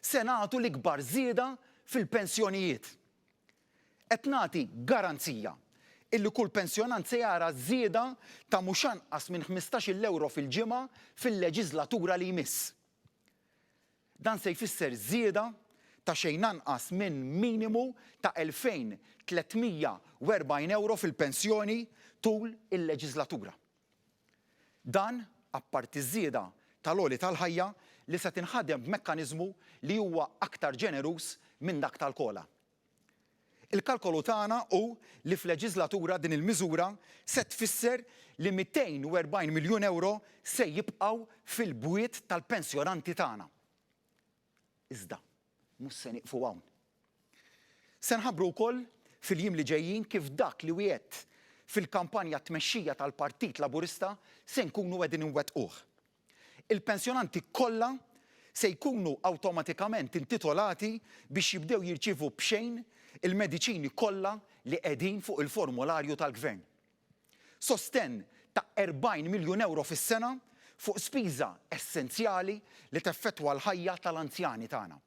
se nagħtu l-ikbar żieda fil-pensjonijiet. Qed nagħti garanzija illi kull pensjonant se jara żieda ta' mhux anqas minn 15-il ewro fil-ġimgħa fil-leġiżlatura li jmiss. Dan se jfisser żieda ta' xejn anqas minn minimu ta' 2,340 ewro fil-pensjoni tul il-leġiżlatura. Dan apparti ż-żieda tal-għoli tal-ħajja li se tinħadem b'mekkaniżmu li huwa aktar ġeneruż minn dak tal-COLA. Il-kalkolu tagħna hu li f'leġiżlatura din il-miżura se tfisser li 240 miljun ewro se jibqgħu fil-bwiet tal-pensjonanti tagħna. Iżda, mhux se nieqfu hawn. Se nħabbru wkoll fil-jiem li ġejjin kif dak li wiegħedt fil-kampanja għat-tmexxija tal-Partit Laburista se nkunu qegħdin inwettquh. Il-pensjonanti kollha se jkunu awtomatikament intitolati biex jibdew jirċievu b'xejn il-mediċini kollha li qegħdin fuq il-formolarju tal-Gvern. Sostenn ta' 40 miljun ewro fis-sena fuq spiża essenzjali li teffettwa l-ħajja tal-anzjani tagħna.